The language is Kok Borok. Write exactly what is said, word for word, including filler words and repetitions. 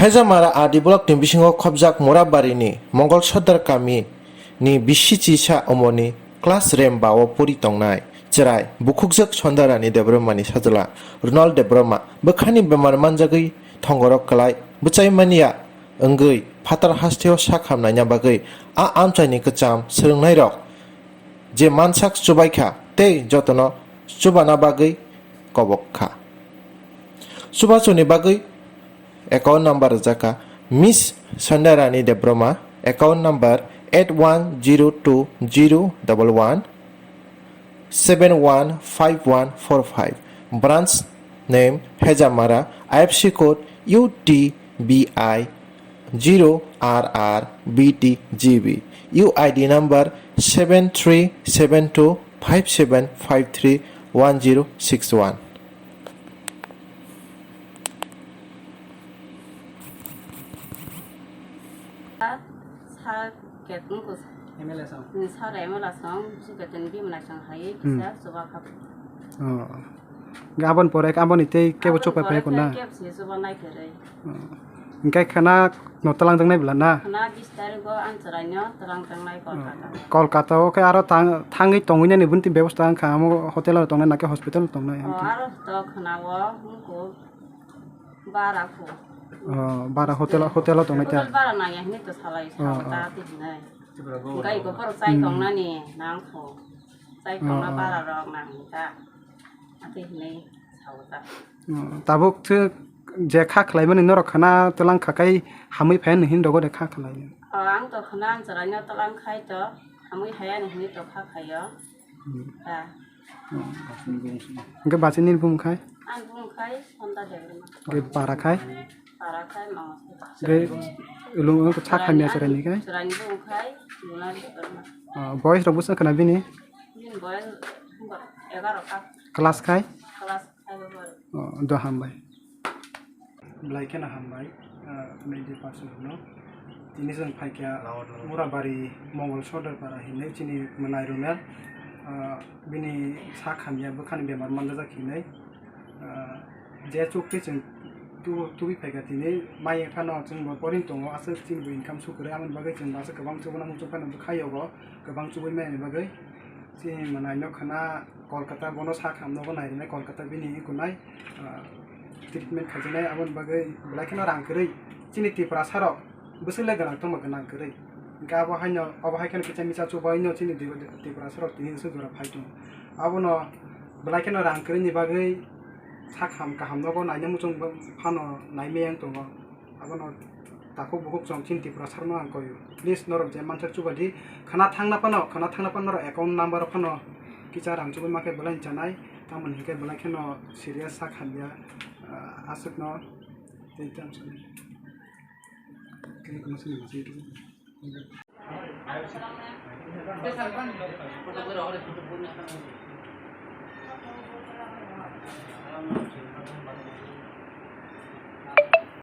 Hejamara R D block ni bisingo khobjak Murabari ni Mongol Sordar kami ni bisi chisa umorni class rem ba o puri tongnai chwrai bukhukjwk Sondarani Debbarma ni sajla Ronald Debbarma bwkhani bemar manjagwi thongorok kwlai bwchai manya wngwi phatar hasteo sak hamnaina bagwi a amchaini kwcham swrwngnairok je mansak chubaikha tei jotono chubana bagwi kobok kha. Chubachuni bagwi account number rwjakha Miss Sandarani Debbarma, account number eight one zero two zero double one seven one five one four five, branch name Hejamara, I F S C code U T B I zero R R B T G B, U I D number seven three seven two five seven five three one zero six one. Sir, ket-, wngkha. M L A song. Hmm, sir, M L A song, bisi beton bimla song hai, hmm, kisa chuba kha. Oh. Aboni pore, aboni tei kebo chuba phai kona? Kebo se chuba nai khe rei. Oh. Hingke khana no twlang tangnai bwla na? Khana bis tarik o ang chwraino twlang tangnai Kolkata. Oh. Kolkata o khe aro tang-, thangwi tongwi nani bwtwi bebosta wngkha, amo hotel o tongnai na khe hospital o tongnai? Oh, aro to khana o wngkha. Bara kho. Oh, bara hotel, hotel o tongnai ta? Hotel bara nangya hinwi to salai, oh, sao ta, oh, twi hinai. Gai go borok chai, hmm, tongnani nang kho. Chai, oh, tongna, oh, bara rok nang ta. Ati hinwi sao ta. Oh, tabuk thik je kha khlaimani norok khana twlang kha kai hamwi phai hinwi rogo de kha khlai. Oh, ang to khana ang chwraino twlang khai to hamwi haya hinwi to kha khaio. Hmm. Ta. Hingke bachini bumung khai? Ang bumung khai Sonda Debbarma. Hingke para khai? Para khai Mangosoi. Hingke ulung ulung khe sak hamya chwraini khai? Chwraini bumung khai Luna Debbarma. Oh, boys rok bwswk khna bini? Bini boys egaro kha. Class khai? Class five o poro. Oh, do hambai. Belai kheno hambai, ah, media person no. Tini chwng phaikha Murabari Mongol Sordar para hinwi chini mwnai rwmel, ah, bini sak hamya bwkhani bemar manjak hinwi, ah, je chukti chwng tu-, tubui phaikha tini mai phano chwng bo poring tongo aswk chini bo income sukrwi aboni bagwi chwng bo aswk kwbang chubuna muchung phano bwkha yogo kwbang chubui mani bagwi chini mwnai no khana Kolkata bono sak hamnogo nai rwnai Kolkata bini kunai. Ah, treatment khaijaknai, aboni bagwi belai kheno rang kwrwi chini Tiprasa rok bwswk le gwnang tongma gwnang kwrwi. Hwnkhe abo haino, abo hai kheno kisa misa chubaino chini Tiprasa rok tini bwswk jora phai tongo. Abono belai kheno rang kwrwini bagwi sak ham kaham nogo naina muchung phano naimaya wng tongo. Abono takhuk bukhuk chwng chini Tiprasa rokno ang koyo. Please norok je mansak chubadi khana thangna phano, khana thangna phano norok account number phano kisa rang chubui ma khe belai chanai. Tamoni hinkhe belai kheno serious sak hamya, ah, aswkno tei tamo sani. Khe kono sani masai tu.